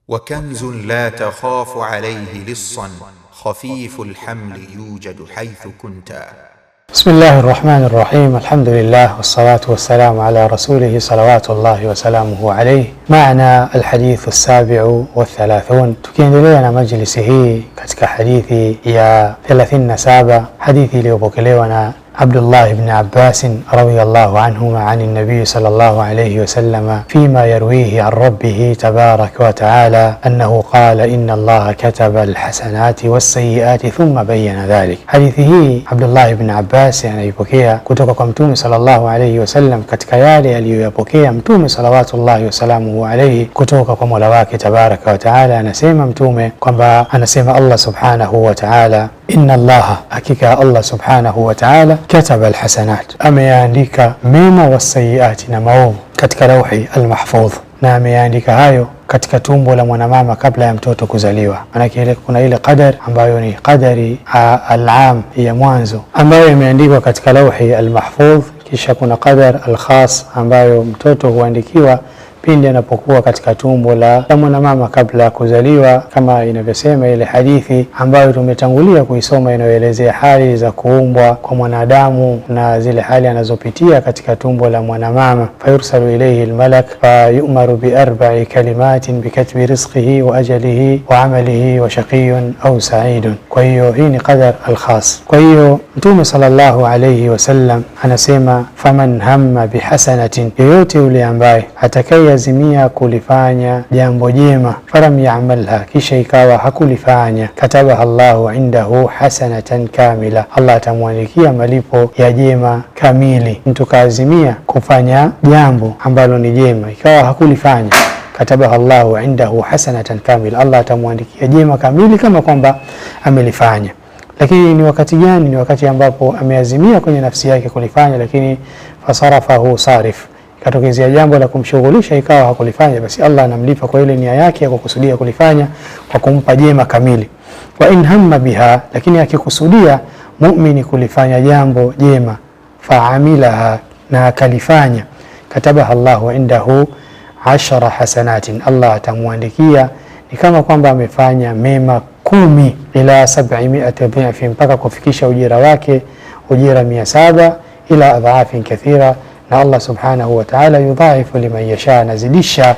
وكنز لا تخاف عليه لصا خفيف الحمل يوجد حيث كنت. بسم الله الرحمن الرحيم، الحمد لله والصلاة والسلام على رسوله صلوات الله وسلامه عليه. معنا الحديث السابع والثلاثون. Tukiendelea na majlisi hii katika hadithi ya 37, hadithi iliyopokelewa na عبد الله بن عباس رضي الله عنهما عن النبي صلى الله عليه وسلم فيما يرويه عن ربه تبارك وتعالى أنه قال إن الله كتب الحسنات والسيئات ثم بين ذلك. Hadithi hii Abdullah ibn Abbas anaipokea kutoka kwa Mtume sallallahu alayhi wasallam katika yale aliyoyapokea Mtume salawatullahi wasalamuhu alayhi kutoka kwa Mola wake tabaraka wa taala. Anasema Mtume kwamba anasema Allah subhanahu wa taala, inna Allaha, hakika Allah subhanahu wa taala, kataba alhasanat, ameyaandika mema, wasayiati, na maovu katika lauhi almahfudh, na ameyaandika hayo katika tumbo la mwanamama kabla ya mtoto kuzaliwa. Maanake kuna ile qadar ambayo ni qadari alam ya mwanzo ambayo imeandikwa katika lauhi almahfudh, kisha kuna qadar alkhas ambayo mtoto huandikiwa pindi anapokuwa katika tumbo la mwanamama kabla ya kuzaliwa, kama inavyosema ile hadithi ambayo tumetangulia kuisoma inayoelezea hali za kuumbwa kwa mwanadamu na zile hali anazopitia katika tumbo la mwanamama. Fayursalu ilayhi almalak fayumaru biarba'i kalimatin bikatbi rizqihi wa ajalihi wa amalihi wa shaqiyun au sa'idun. Kwa hiyo hii ni qadar alkhas. Kwa hiyo Mtume sallallahu alayhi wasallam anasema, faman hamma bihasanatin, yoyote yule ambaye atakaye azimia kulifanya jambo jema, falam yamalha, kisha ikawa hakulifanya, katabaha Allahu indahu hasanatan kamila, Allah atamwandikia malipo ya jema kamili. Mtu kaazimia kufanya jambo ambalo ni jema, ikawa hakulifanya, katabaha Allahu indahu hasanatan kamila, Allah atamwandikia jema kamili kama kwamba amelifanya. Lakini ni wakati gani? Ni wakati ambapo ameazimia kwenye nafsi yake kulifanya, lakini fasarafahu sarif, katokezea jambo la kumshughulisha ikawa hakulifanya, basi Allah anamlipa kwa ile nia yake ya kukusudia kulifanya kwa kumpa jema kamili. Wa in hamma biha, lakini akikusudia muumini kulifanya jambo jema, faamilaha, na akalifanya, katabaha Allahu indahu 10 hasanatin, Allah atamwandikia ni kama kwamba amefanya mema 10, ila 700 dhi'fi, mpaka kufikisha ujira wake ujira 700, ila adhaafin kathira. Na Allah subhanahu wa ta'ala yudhaifu liman yasha, anazidisha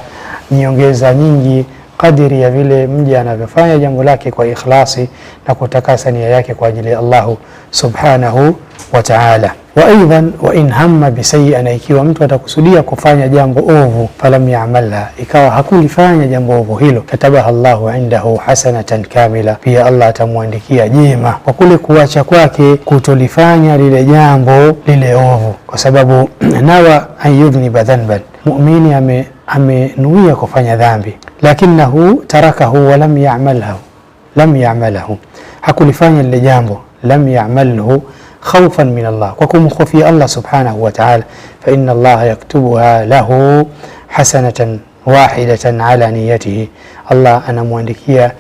nyongeza nyingi kadiri ya vile mja anavyofanya jambo lake kwa ikhlasi na kutakasa nia yake kwa ajili ya Allahu subhanahu wa ta'ala. Wa aidan wa in hamma bisayyi'in, na ikiwa mtu atakusudia kufanya jambo ovu, falam ya'malha, ikawa hakulifanya jambo ovu hilo, katabaha Allahu indahu hasanatan kamila, pia Allah atamwandikia jema kwa kule kuacha kwake kutolifanya lile jambo lile ovu, kwa sababu nawa an yudhniba dhanban, muumini amenuia kufanya dhambi, lakinahu tarakahu wa lam ya'malhu, lam ya'malahu, hakulifanya lile jambo, lam ya'malhu khawfan min Allah, kwa kumkhofia Allah subhanahu wa ta'ala, fa inna Allah yaktubuha lahu hasanatan wahidatan ala niyatihi, Allah anamwandikia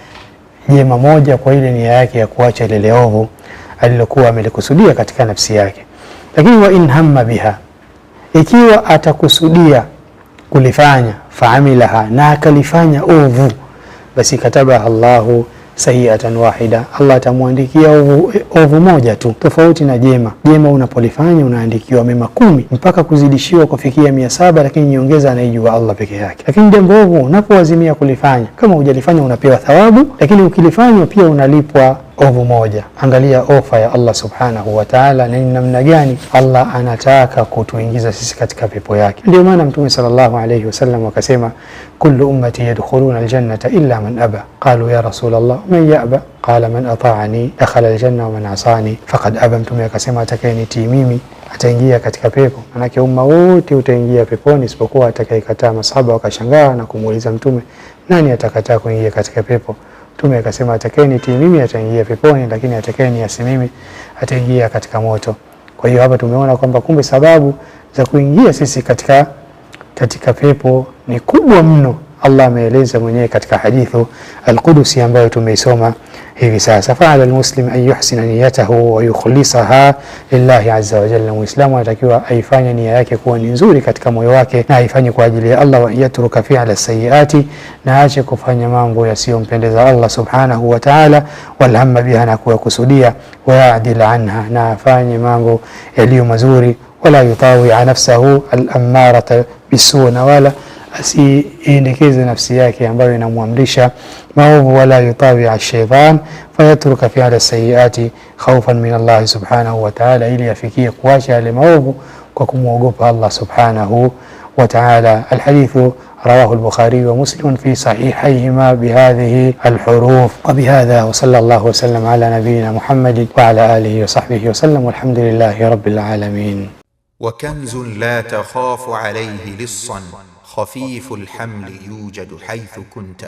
jema moja kwa ile nia yake ya kuacha lile ovu alilokuwa amelikusudia katika nafsi yake. Lakini wa in hamma biha, ikiwa atakusudia kulifanya, faamilaha, na akalifanya ovu, basi katabaha Allahu sayiatan wahida, Allah atamwandikia ovu moja tu, tofauti na jema. Jema unapolifanya unaandikiwa mema 10 mpaka kuzidishiwa kufikia 700, lakini nyongeza anaijua Allah peke yake. Lakini jambo ovu unapoazimia kulifanya, kama hujalifanya unapewa thawabu, lakini ukilifanya pia unalipwa ovu moja. Angalia ofa ya Allah subhanahu wa ta'ala, na namna gani Allah anataka kutuingiza sisi katika pepo yake. Ndio maana Mtume sallallahu alayhi wasallam akasema, kullu ummati yadkhuluna aljannata illa man aba, qalu ya rasulallah man yaba, qala man ata'ani dakhala aljanna wa man asani faqad aba. Mtume akasema atakayenitii mimi ataingia katika pepo, manake umma wote utaingia peponi isipokuwa atakayekataa. Masahaba wakashangaa na kumuuliza Mtume, nani atakataa kuingia katika pepo? Mtume akasema atakayenitii mimi ataingia peponi, lakini atakayeniasi mimi ataingia katika moto. Kwa hiyo hapa tumeona kwamba kumbe sababu za kuingia sisi katika pepo ni kubwa mno. Allah ameeleza mwenyewe katika hadithu al-Qudusi ambayo tumeisoma hivi sasa. Faala almuslim an yuhsina niyatahu wa yukhlisaha lillahi azza wa jalla, muislamu anatakiwa aifanye nia yake kuwa ni nzuri katika moyo wake na aifanye kwa ajili ya Allah. Wa yatruka fi'la sayiati, na aache kufanya mambo yasiyompendeza Allah subhanahu wa ta'ala. Walhamma biha, na kuyakusudia. Wayadil anha, na afanye mambo yaliyo mazuri. Wala yutawia nafsahu al-ammarata bisu, na wala asiendekeze nafsi yake ambayo inamwamrisha maovu. Wala yutawia shaitan fayatruka fi'la sayiati khawfan min Allah subhanahu wa ta'ala, ili afikie kuacha yale maovu kwa kumwogopa Allah subhanahu wa ta'ala. Alhadithu rawahu al-Bukhari wa Muslim fi sahihayhima bihadhihi alhuruf. Wa bihadha wa sallallahu wa sallam ala nabiyyina Muhammadin wa ala alihi wa sahbihi wa sallam, walhamdulillahi rabbil alamin. وكنز لا تخاف عليه لصا خفيف الحمل يوجد حيث كنت.